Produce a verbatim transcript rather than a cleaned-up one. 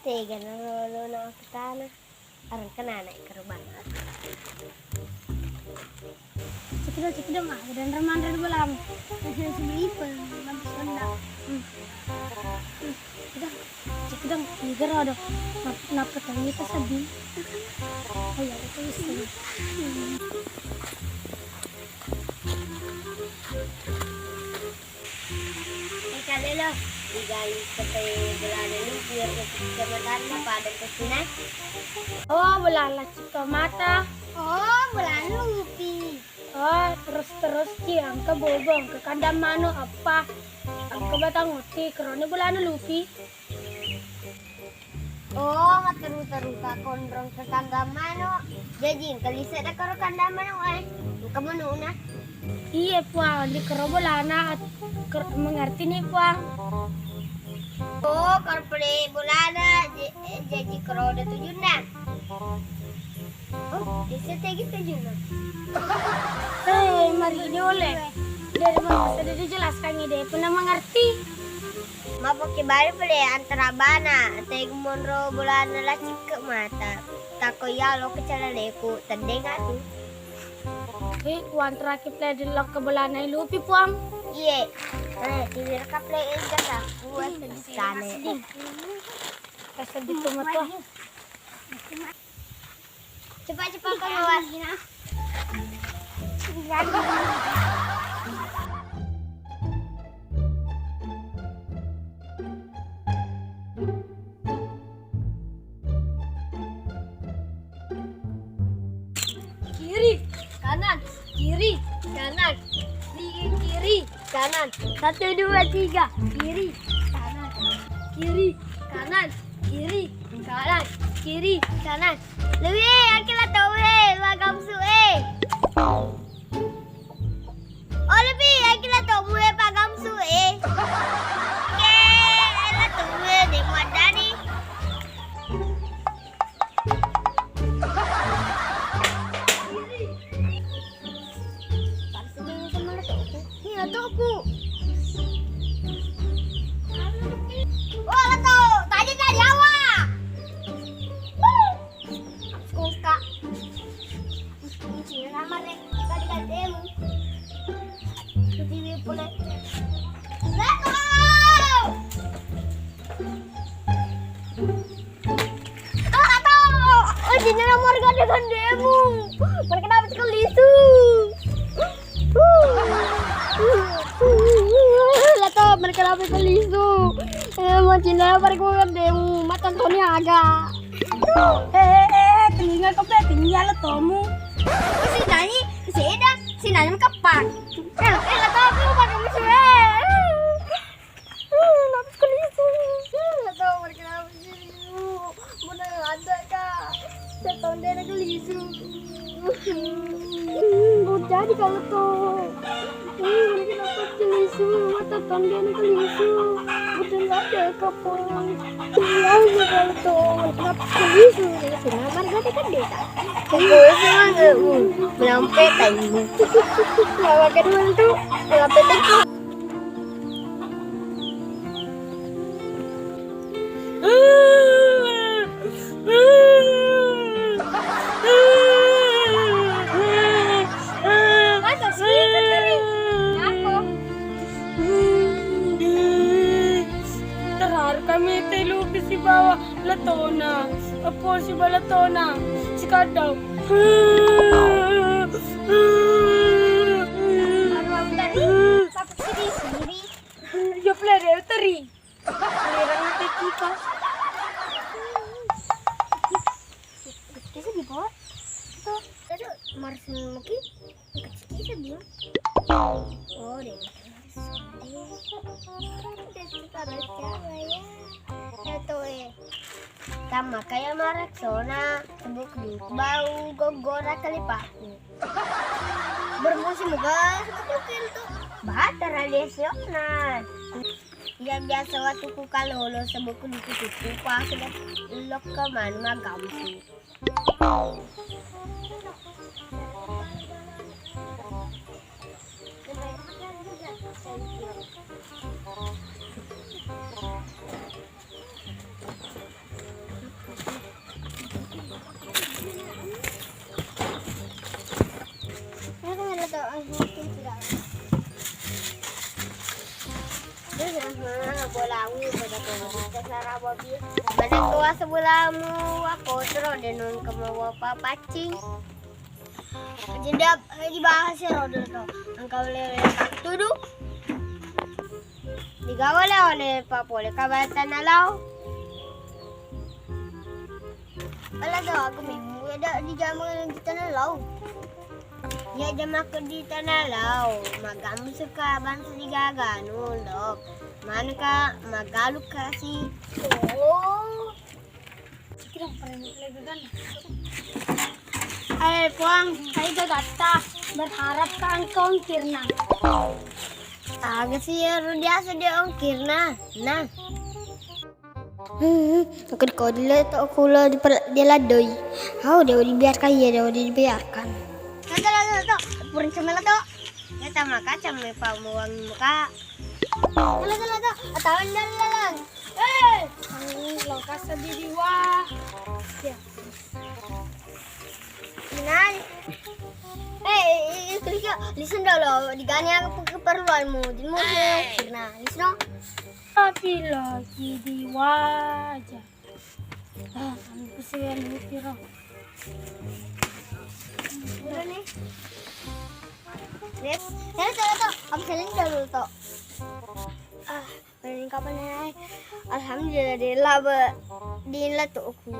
Tega na lolo na aku tana. Areng kena naik ke rumah. Cekidong, cekidong, ah, udah manre di bolam. Masih selipen, habis rendah. Hmm. Hmm. Cekidong, cekidong, tiga rodo. Nap-, napa tadi itu sedih? Oh iya, itu sedih. Eh, Kak Lelo, digali sepe bolana lupi ri kecamatan pada pesina. Oh, bolana cika mata. Oh, bolana lupi. Oh, terus-terus ki, engka bobo, engka kandang manu, apa? Engka batang uti, kerone bolana lupi. Oh, matteru-teru ka konrong ke kandang manu. Jaji, engka lise da koro kandang manu, eh. Engka manuna. Iya, Puang, di koro bolana, at-, ker-, mengerti nih, Puang. Oh, koro pole bolana, j-, eh, jaji koro da tujunna. Oh, bisa tegi tujunna. Eh, mari ini oleh. Dari mana sudah dijelaskan ini, pernah mengerti? Mapoki bali pole antara bana, tegi monro bolana lacikke mata. Tako iya lo ke calaleku, tendeng atu. Eh, Puang terakhir play di lock ke bolana lupi, Puang. Iye. Eh, tiwir ka play enggak aku, eh, sedih kane. Kasih di rumah tuh. Cepat-cepat pengawas. Kiri, kanan, kiri, kanan, kiri, kiri, kanan. Satu, dua, tiga. Kiri, kanan, kiri, kanan, kiri, kanan, kiri, kanan. Lewi, akila tau he, magamsu e. Oh, Lewi, akila tau he, magamsu e. Oke, akila tau he, de muadani. Iya, toku. Wah, leto. Tadi, tadi, awa. Wuh. Suka. Kuncinya sama, Rek. Tadi katemu. Kuncinya pula. Leto. Ah, atau, oh, jadinya nomor gede gandemu. Mereka dapat ke lisu. Lah, toh, mereka dapat ke lisu. Eh, mau Cina, mereka gandemu. Mata Tony agak. Eh, eh, eh, telinga kau pe tinggi ya, lah, tomu. Si Dani, si Eda, si Nani kepang. Eh, eh, lah, toh, aku pakai musuh, eh. Napis ke lisu. Nggak tahu mereka kenapa sih. Mana ada, Kak. Saya tahu dia ada ke lisu. Mau jadi kalau tuh. Mereka kenapa ke lisu. Mata tahu dia ada ke lisu. Udah nggak ada kapal. Iya, kalau tuh. Mereka kenapa ke lisu. Lisu. Nama mereka kan desa. Itu sih, Bang. Melampe, tai. Lawan kedua tuh. Melampe, tai. Terharu kami telu ke si bawah letona. Apa si bawa letona? Si kadau. Baru aku tadi, takut sendiri-sendiri. Iya, pula ada teri. Giliran kita. Kita di bawah. Itu, itu Marsun mungkin kecil bisa, Bim. Oh, deh. Udah suka baca, ya. Ya, tuh, eh. Tama kaya maraksona, sebuk bau gogora kalipaku. Bermusim gas, betul tuh. Bahtera lesiona. Iya, biasa waktu ku kalolo sebelum ku tutup, ku aku lihat lok ke mana magamsu. Bolamu pada kau kita sarababi. Pada kau sebelamu aku terus denung kemau apa paccing. Jadi ap-, dibahas ya rodo to. Engkau lele tudu. Digawa le oleh Pak Poleka bata nalau. Ala do aku mimmu ada di jaman di tanah lau. Ya jamak di tanah lau. Magam suka bangsa di gaga nulok. Mana ka magalu kasih. Oh. Hai Puang, hai gagatta, berharap ka engkau ongkirna. Aga sih ya, ro biasa dia ongkirna. Nah. Hmm, engka dikodi le to kulo di per-, dia ladoi. Hau, dia dibiarkan, iya, dia dibiarkan. Nanti lah to, purun cemela to. Ya sama kacang me pa muang muka. Tala tala to, atawan jalan. Eh, lokasi di diwa. Ya. Nani? Eh, eh, eh, listen dulu, digani aku keperluanmu, jadi mau karena, listen dong. Tapi lagi di wajah. Ah, aku sih yang lucu dong. Udah nih. Yes. Saya saya tuh, abis ini dulu tuh. Ah, paling kapan ya? Alhamdulillah, dia lah be-, dia lah tuh aku.